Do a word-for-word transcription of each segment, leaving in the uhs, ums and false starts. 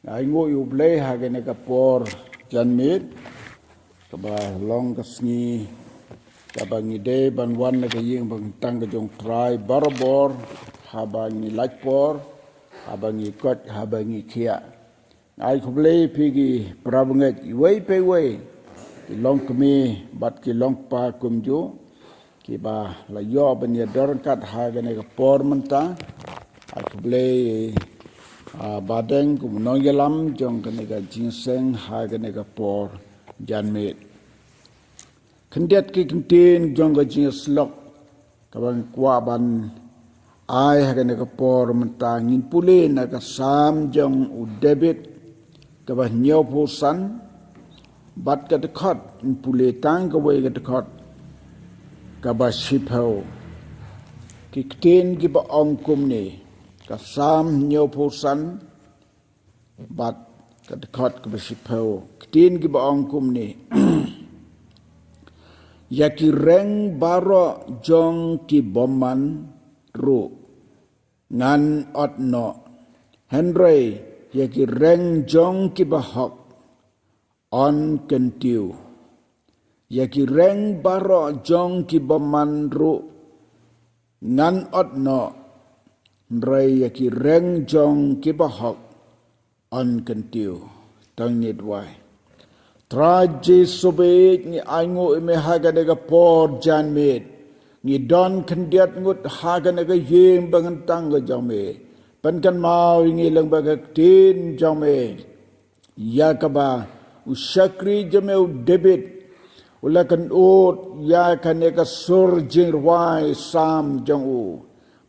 Ai nguh ïa U Blei ha kane ka por janmiet, kaba long ka sngi kaba ngi dei ban wan na ka ïing bangtang ka jong U Trai barabor, haba ngi lait por, haba ngi koit, haba ngi khiah. Ai khublei ïa phi ki para bangeit iwei pa iwei, ki longkmie bad ki longkpa kumjuh, kiba la ïoh ban ïadon ryngkat ha kane ka por mynta. Ai khublei, ah, badeng kum u nongïalam jong kane ka jingïaseng ha kane ka por janmiet. Khyndiat ki ktien jong ka jingïasyllok kaba nga kwah ban ai ha kane ka por mynta, ngin pule na ka Salm jong u David kaba hynñiewphew san, bad ka dkhot, ngin pule tang kawei ka dkhot, kaba shiphew. Ki ktien kiba ong kumne, ka Salm hynñiewphew san, bad ka dkhot kaba shiphew. Ktien kiba ong kumne: Ïa ki reng baroh jong ki bymman ruh ngan ot noh, hynrei ïa ki reng jong ki bahok yn kyntiew. Ïa ki reng baroh jong ki bymman ruh ngan ot noh, hynrei ïa ki reng jong ki bahok yn kyntiew. Tang ngi duwai. Trai Jisu bad ngi ai nguh ïa me ha kane ka por janmiet. Ngi don khyndiat ngut ha kane ka ïing bangtang ka jong me. Pynkynmaw ïa ngi lyngba ka ktien jong me, ïa kaba u shakri jong me u David u la kynud ïa kane ka sur jingrwai Salm jong u,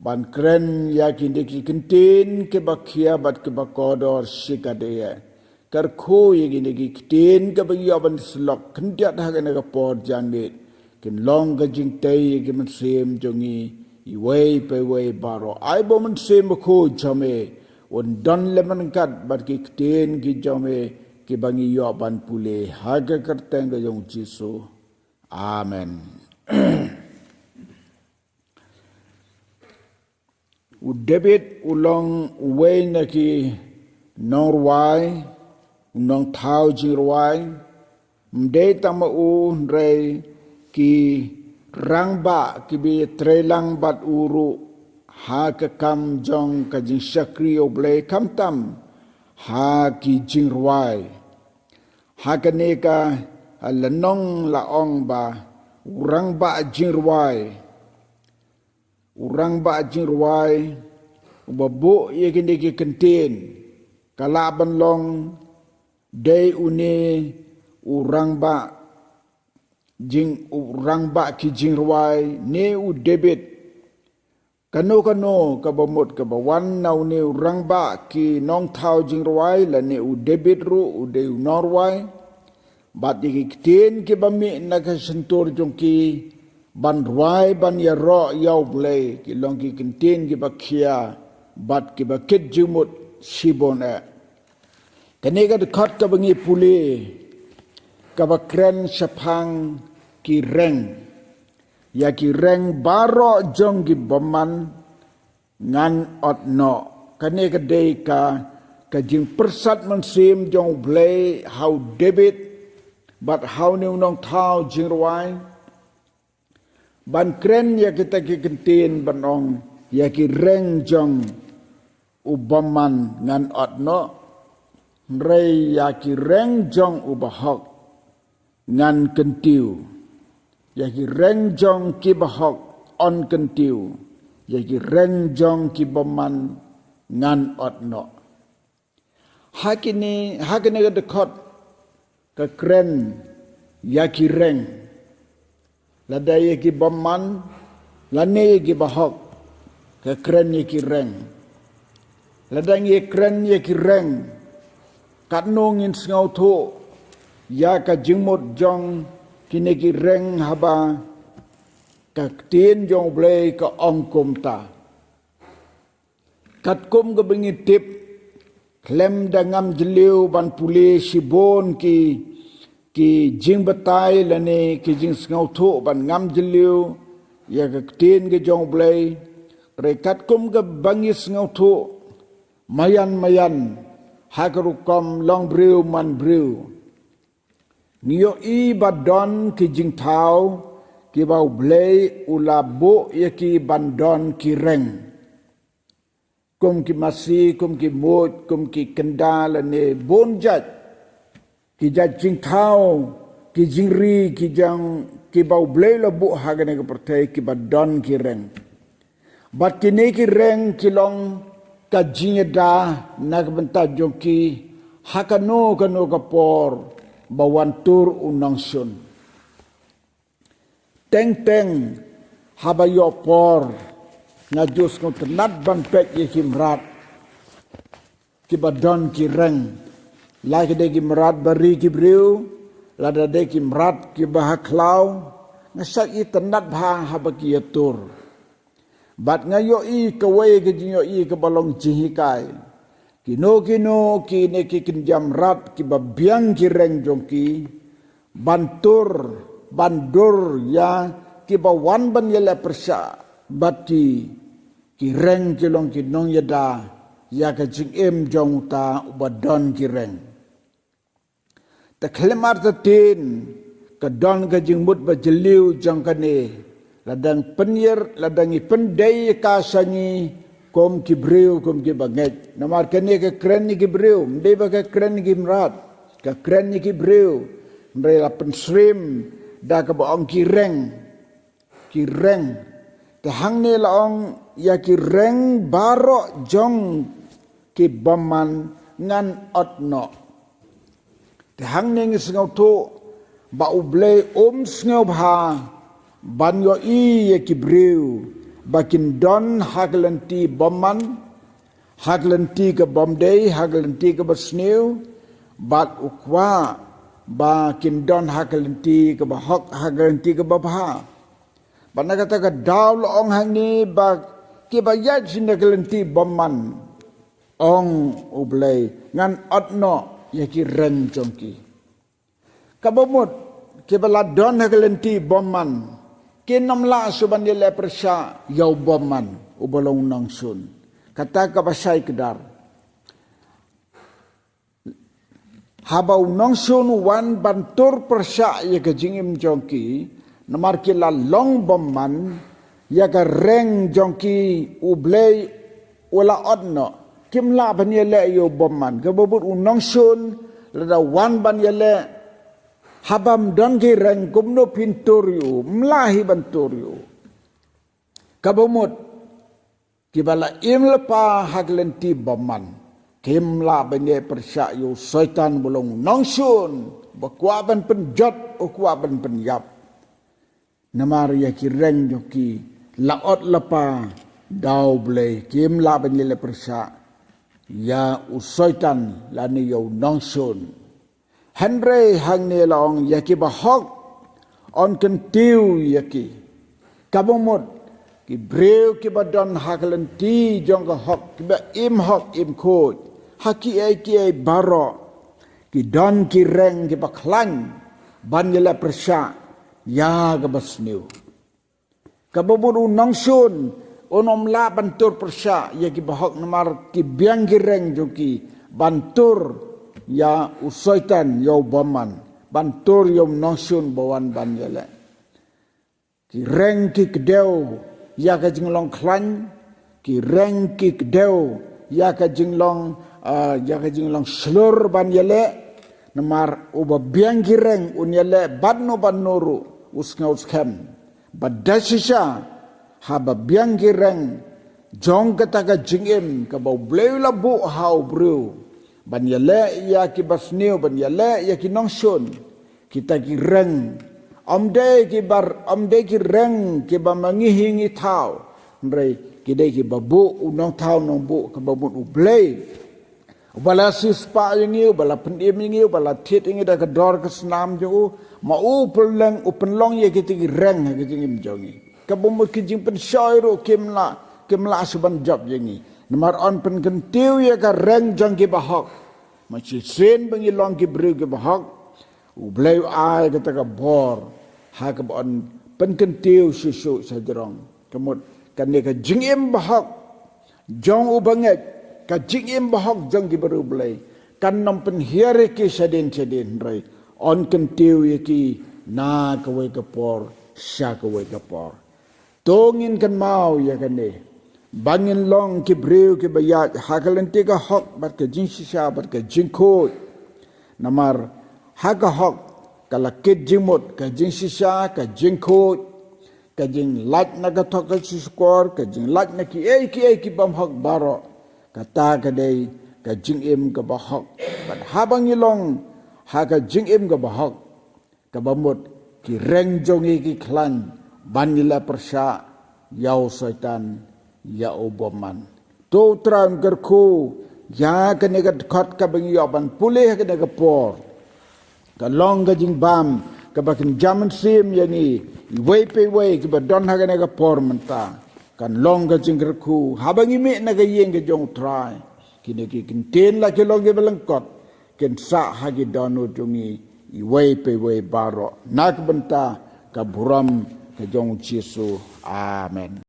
ban kren ïa kine ki ktien kiba khia bad kiba kordor shikatdei. Kyrkhu ïa kine ki ktien kiba ngi ïoh ban syllok khyndiat ha kane ka por janmiet, kin long ka jingtei ïa ki mynsiem jong ngi iwei pa iwei baroh. Ai ba u Mynsiem Bakhuid jong me un don lem ryngkat bad ki ktien ki jong me kiba ngi ïoh ban pule, ha ka kyrteng ka jong u Jisu. Amen. U David u long uwei na ki nongrwai, u nongthaw jingrwai. Ym dei tang ma u, hynrei ki rangbah kiba ïatreilang bad u ruh ha ka kam jong ka jingshakri U Blei, khamtam ha ki jingrwai. Ha kane ka lynnong la ong ba u rangbah jingrwai, u rangbah jingrwai uba buh ïa kine ki ktien, ka lah ban long dei une u rangbah jing, u rangbah ki jingrwai, ne u David. Kano kano kaba mut kaba wan na une u rangbah ki nongthaw jingrwai lane u David ruh u dei u nongrwai. Bad ïa ki ktien kiba mih na ka shyntur jong ki ban rwai ban ïaroh ïa U Blei, ki long ki ktien kiba khia bad kiba kit jingmut shibun eh. Kane ka dkhot kaba ngi pule, kaba kren shaphang ki reng. Ïa ki reng baroh jong ki bymman ngan ot noh. Kane ka dei ka, ka jingpyrsad mynsiem jong U Blei ha u David bad ha une u nongthaw jingrwai, ban kren ïa kita ki ktien ban ong, ïa ki reng jong u bymman ngan ot noh, hynrei ïa ki reng jong u bahok ngan kyntiew. Ïa ki reng jong ki bahok yn kyntiew. Ïa ki reng jong ki bymman ngan ot noh. Ha kine, ha kane ka dkhot ka kren ïa ki reng. Lada ïa ki bymman lane ïa ki bahok, ka kren ïa ki reng. Lada ngi kren ïa ki reng, katno ngin sngewthuh ïa ka jingmut jong kine ki reng haba ka ktien jong U Blei ka ong kumta. Katkum kaba ngi tip, khlem da ngam jylliew ban pule shibun ki, ki jingbatai lane ki jingsngewthuh ban ngam jylliew ïa ka ktien ka jong U Blei. Hynrei katkum kaba ngi sngewthuh, maïan maïan ha ka rukom long briew man briew. Ngi ïohi ba don ki jingthaw kiba U Blei u la buh ïa ki ban don ki reng, kum ki masi, kum ki muid, kum ki kynda lane bun jait ki jait jingthaw, ki jingri, ki jong kiba U Blei u la buh ha kane ka pyrthei kiba don ki reng. Bad kine ki reng ki long ka jingïada na ka bynta jong ki ha kano kano ka por ba wan tur u nongshun. Teng teng haba ïoh por, nga ju sngewtynnat ban peit ïa ki mrad kiba don ki reng. La ki dei ki mrad ba ri ki briew, lada dei ki mrad kiba ha khlaw, nga shait itynnat bha haba ki ïatur. Bad nga ïohi kawei ka jingïohi kaba long jinghikai. Kino kino kine ki kynja mrad kiba biang ki reng jong ki ban tur, ban dur ïa kiba wan ban ïaleh pyrshah bad ki, ki reng ki long ki nongïada ïa ka jingim jong uta uba don ki reng. Te khlem artatien ka don ka jingmut ba jylliew jong kane, la dang pynïar, la dang i pyndei ka sha ngi kum ki briew, kum kiba ngeit. Namar kane ka kren ïa ki briew, ym dei ba ka kren ïa ki mrad, ka kren ïa ki briew. Hynrei la pynsyriem da kaba ong ki reng, ki reng. Te hangne la ong ïa ki reng baroh jong ki bymman ngan ot noh. Te hangne ngi sngewthuh ba U Blei um sngewbha ban ïohi ïa ki briew ba kin don ha ka lynti bymman, ha ka lynti ka bymdei, ha ka lynti kaba sniew, bad u kwah ba kin don ha ka lynti kaba hok, ha ka lynti kaba bha. Bad na kata ka daw la ong hangne ba kiba ïaid sha ka lynti bymman, ong U Blei, ngan ot noh ïa ki reng jong ki. Kaba mut, kiba la don ha ka lynti bymman kin ym lah shuh ban ïaleh pyrshah ïa u bymman uba long u nongshun. Kata kaba shai kdar. Haba u nongshun u wan ban tur pyrshah ïa ka jingim jong ki, namar ki la long bymman, ïa ka reng jong ki U Blei u la ot noh. Kim lah ban ïaleh ïa u bymman. Kaba mut u nongshun lada wan ban ïaleh, haba ym don ki reng kumno phin tur ïa u, ym lah hi ban tur ïa u. Kaba mut kiba la im lypa ha ka lynti bymman kim lah ban ïaleh pyrshah ïa u Soitan uba long u nongshun, uba kwah ban pynjot, u kwah ban pynïap. Namar ïa ki reng jong ki la ot lypa da U Blei, kim lah ban ïaleh pyrshah ïa u Soitan lane ïa u nongshun. Hynrei hangne la ong ïa kiba hok yn kyntiew ïa ki. Kaba mut ki briew kiba don ha ka lynti jong ka hok, kiba im hok im khuid ha kiei kiei baroh, ki don ki reng kiba khlaiñ ban ïaleh pyrshah ïa kaba sniew. Kaba mut u nongshun un ym lah ban tur pyrshah ïa kiba hok namar ki biang ki reng jong ki ban tur ïa u Soitan, ïa u bymman, ban tur ïa u nongshun ba wan ban ïaleh. Ki reng ki kdew ïa ka jinglong khlaiñ, ki reng ki kdew ïa ka jinglong, ah, ïa ka jinglong shlur ban ïaleh. Namar uba biang ki reng un ïaleh bad no bad no ruh u sngew skhem. Bad da shisha haba biang ki reng jong kata ka jingim kaba U Blei u la buh ha u briew ban ïaleh ïa kiba sniew, ban ïaleh ïa ki nongshun, kita ki reng ym dei ki bar, ym dei ki reng kiba ma ngi hi ngi thaw. Hynrei ki dei kiba buh u nongthaw nongbuh kaba mut U Blei. Uba la siewspah ïa ngi, uba la pynim ïa ngi, uba la thied ïa ngi da ka dor ka snam jong u, ma u pynlong, u pynlong ïa kita ki reng ha ka jingim jong ngi. Kaba mut ki jingpynshoi ruh kim lah, kim lah shuh ban jop ïa ngi. Namar yn pynkyntiew ïa ka reng jong kiba hok. Ma shisien ba ngi long ki briew kiba hok, U Blei u ai kata ka bor ha kaba yn pynkyntiew shuh shuh sha jrong. Ka mut kane ka jingim bahok jong u bangeit, ka jingim bahok jong ki bariewblei, kan nym pynhiar ïa ki shadien shadien, hynrei yn kyntiew ïa ki na kawei ka por sha kawei ka por. To ngin kynmaw ïa kane, ba ngin long ki briew kiba ïaid ha ka lynti ka hok bad ka jingshisha bad ka jingkhuid. Namar ha ka hok ka la kit jingmut, ka jingshisha, ka jingkhuid, ka jinglait na ka thok ka shukor, ka jinglait na kiei kiei ki bymhok baroh. Kata ka dei ka jingim kaba hok. Bad haba ngi long ha ka jingim kaba hok, kaba mut ki reng jong ngi ki khlaiñ ban ïaleh pyrshah ïa u Soitan, ïa u bymman. To U Trai un kyrkhu ïa kane ka dkhot kaba ngi ïoh ban pule ha kane ka por. Ka long ka jingbam kaba kynja mynsiem ïa ngi iwei pa iwei kiba don ha kane ka por mynta. Kan long ka jingkyrkhu haba ngi mih na ka ïing ka jong U Trai. Kine ki kyntien la ki long kiba lyngkot, kin sah ha ki dohnud jong ngi iwei pa iwei baroh, na ka bynta ka burom ka jong U Jisu. Amen.